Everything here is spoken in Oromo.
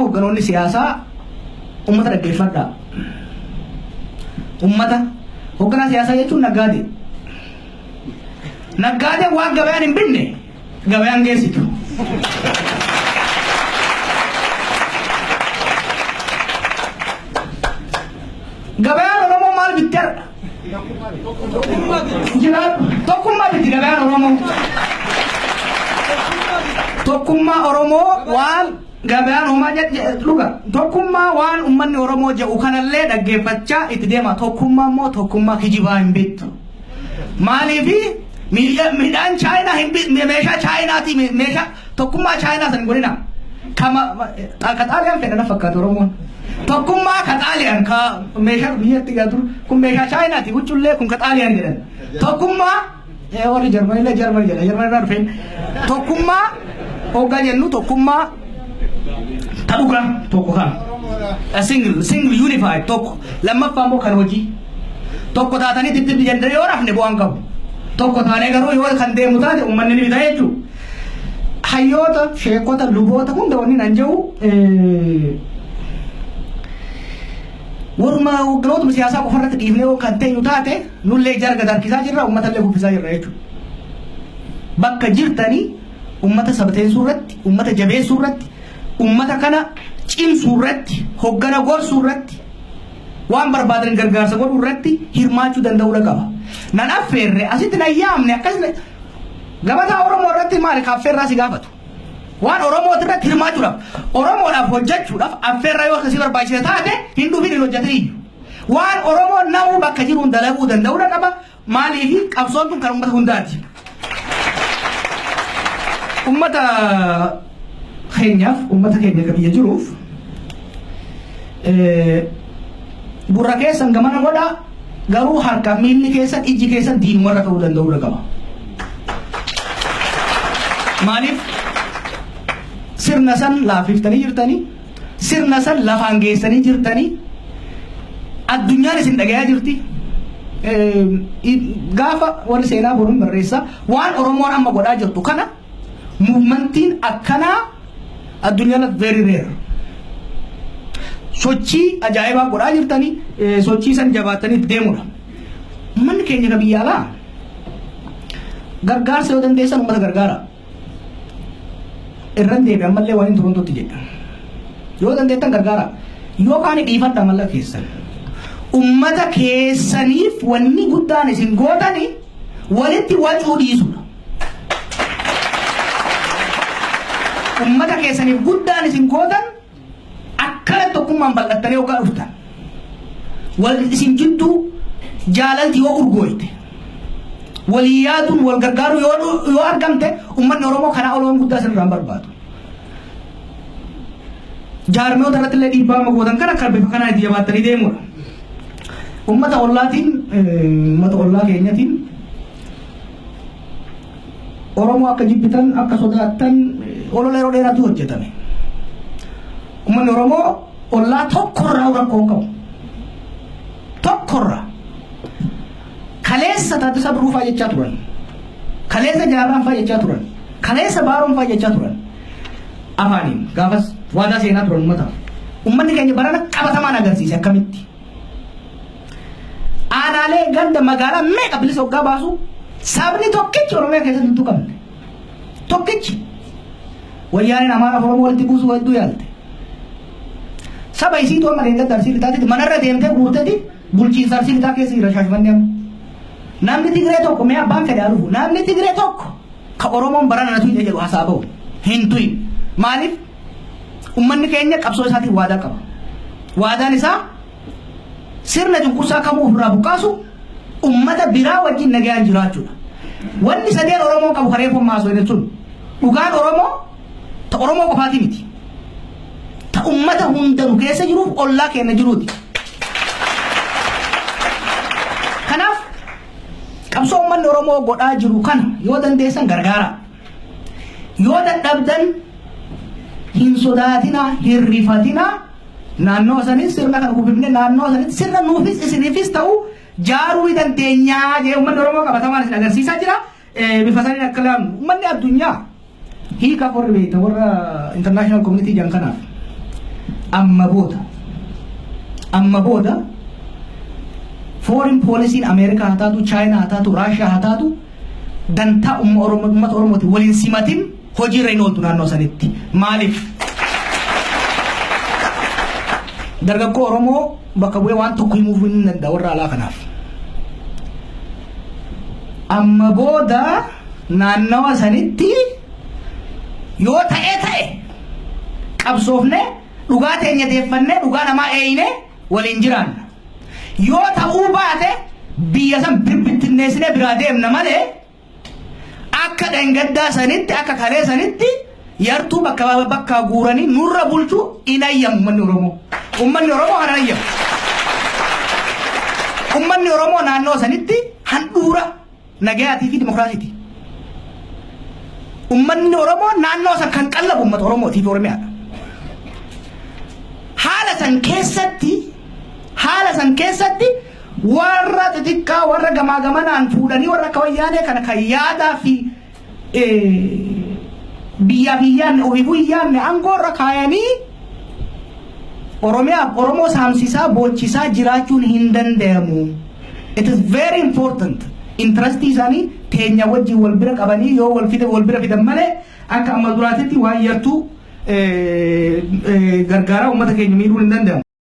hogganoonni siyaasaa ummata dhaggeeffadhaa. Ummata hogganaa siyaasaa jechuun naggaadee. Naggaadeen waan gabayaan hin binne gabayaan geessitu. Gabayaan Oromoo maal bitti har'a? Jiraadhu. Tokkummaa bitti gabayaan Oromoo. Tokkummaa Oromoo waan gabayaan homaa dhuga. Tokkummaa waan uummanni Oromoo jedhu kanallee dhaggeeffachaa itti deema. Tokkummaa immoo tokkummaa kijibaa hin bittu. Maaliifi midhaan Chaayinaa hin meeshaa Chaayinaati meeshaa tokkummaa Chaayinaa san hin godhina. Kama ka Xaaliyaan fedha na fakkaata Oromoon. Tokkummaa ka Xaaliyaan ka meeshaa biyyatti gaatu kun meeshaa Chaayinaati huccullee kun ka Xaaliyaan jedhan. Tokkummaa warri Jarmanillee Jarman jedha Jarman irraa dhufeen. Tokkummaa hoggaa jennu tokkummaa ta dhugaa tokko kana. A single single unified tokko lammaffaa immoo kan hojii. Tokko taatanii dibdibdi jennee yoo rafne bu'aan qabu. Tokko taanee garuu yoo kan deemu taate uummanni ni bita jechuudha. Hayyoota, sheekota, luboota hunda wanni nan jedhu waruma hogganootuma siyaasaa qofa irratti dhiifnee yoo kan teenyu taate nullee jara gad harkisaa jirra uummatallee kuffisaa jirra jechuudha. Bakka jirtanii uummata sabateessuu irratti, uummata jabeessuu irratti, uummata kana cimsuu irratti, hoggana gorsuu irratti waan barbaadan gargaarsa godhuu irratti hirmaachuu danda'uudha qaba. Nan affeerre asitti nan yaamne akkas gabataa Oromoo irratti maali ka affeerraa si gaafatu. Waan Oromoo irratti hirmaachuudhaaf Oromoodhaaf hojjechuudhaaf affeerraa yoo akkasii barbaachise taate hin dhufin hin hojjetin iyyuu. Waan Oromoo namuu bakka jiruun dalaguu danda'uudha qaba. Maaliif qabsoon tun kan uummata hundaati. Uummata keenyaaf uummata keenya ka biyya jiruuf gurra keessan gamana godhaa garuu harka miilli keessan ijji keessan diinumarra ta'uu danda'uudha qaba. Maaliif sirna san laaffiftanii jirtanii sirna san lafaan geessanii jirtanii addunyaan isin dhagayaa jirti. Gaafa warri seenaa boruun barreessa waan Oromoon amma godhaa jirtu kana movementiin akkanaa addunyaa very rare. Sochii ajaa'ibaa godhaa jirtanii sochii san jabaatanii deemudha. Uummanni keenya ka biyya alaa gargaarsa yoo dandeessan uummata gargaara. Irran deebi ammallee waan hin Torontootti jedha. Yoo dandeettan gargaara. Yoo kaan dhiifadha mallaqa keessan. Uummata keessaniif wanni guddaan isin gootani walitti wacuu dhiisudha. Uummata keessaniif guddaan isin gootan akkana tokkummaan bal'attanii hoggaa dhuftan. Wal isin jidduu jaalalti yoo urgooyte. Walii yaaduun wal gargaaruu yoo argamte uummanni Oromoo kanaa ol waan guddaa isinirraa hin barbaadu. Jaarmiyoota irratti illee dhiibbaa amma gootan kana akka bifa kanaan itti jabaattanii deemuudha. Uummata ollaatiin uummata ollaa keenyatiin Oromoo akka jibbitan akka sodaattan olola yeroo dheeraatu hojjetame. Uummanni Oromoo ollaa tokkorraa rakkoo hin qabu. Tokkorraa. Kaleessa Taaddasaa Birruu fa'aa jechaa turan. Kaleessa Jaarraan fa'aa jechaa turan. Kaleessa Baaroon fa'aa jechaa turan. Afaaniin gaafas waadaa seenaa turan uummataaf. Uummanni keenya barana qabatamaan agarsiise akkamitti. Aanaalee ganda magaalaa meeqa bilisa hoggaa baasu sabni tokkichi Oromiyaa keessatti hin tuqamne. Tokkichi. Wayyaaneen Amaara Oromoo walitti buusuu hedduu yaalte. Saba isiitu amma deemtee Arsii Lixaatitti manarra deemtee guurteeti bulchiinsa Arsii Lixaa keessa jira Shaashamannee amma. Namni Tigree tokko mee abbaan fedhe haa dhufu. Namni Tigree tokko ka Oromoon barana na tuyne jedhu hasaa bahu. Hin tuyin. Maaliif? Uummanni keenya qabsoo isaatiif waadaa qaba. Waadaan isaa sirna cunqursaa kamuu ofirraa buqqaasu ummata biraa wajjin nagayaan jiraachuudha. Wanni sadeen Oromoon qabu karee fommaa osoo sun dhugaan Oromoo ta Oromoo qofaati miti. Ta ummata hundanu keessa jiruuf ollaa keenya jiruuti. Kanaaf qabsoo uummanni Oromoo godhaa jiru kana yoo dandeessan gargaara. Yoo dadhabdan hin sodaatinaa, hin rifatinaa. Naannoo sanis sirna kana kuufifne naannoo sanitti sirna nuufis isiniifis ta'u jaaruu ni dandeenyaa jee uummanni Oromoo qabatamaan isin agarsiisaa jira. Bifa saniin akka laamnu uummanni addunyaa hiikaaf warri beektan warra international community jedhan kanaaf. Amma booda foreign policy Ameerikaa haa taatu, Chaayinaa haa taatu, Raashiyaa haa taatu, dantaa uummata Oromooti waliin simatin hojiirra hin ooltu naannoo sanitti. Maaliif? Dargaggoo Oromoo bakka bu'ee waan tokko himuuf hin danda'a warra alaa kanaaf. Amma booda naannawa sanitti yoo ta'ee ta'e qabsoofne, dhugaa teenya deeffannee, dhugaa namaa eeyine waliin jiraanna. Yoo ta'uu baate biyya san birbittinneessinee biraa deemna malee, akka dhangaddaa sanitti, akka kalee sanitti yartuu bakka bakkaa guuranii nurra bulchuu hin ayyamu uummanni Oromoo. Uummanni Oromoo kana ayyamu. Uummanni Oromoo naannoo sanitti handhuura nagayaatii fi dimokiraasiiti. Uummanni Oromoo naannoo san kan qallabu uummata Oromootii fi Oromiyaadha. Haala san keessatti warra xixiqqaa, warra gamaa gamanaan fuudhanii, warra akka Wayyaanee kana kan yaadaa fi biyyaaf hin yaadne, ofiifuu hin yaadne, aangoo irra kaayanii Oromiyaaf Oromoo saamsisaa boochisaa jiraachuun hin danda'amu. It is very important. Interestii isaanii teenya wajjin wal bira qabanii yoo wal fide wal bira fidan malee, akka amma duraatitti waan yartuu gargaaraa uummata keenya miidhuun hin danda'amu.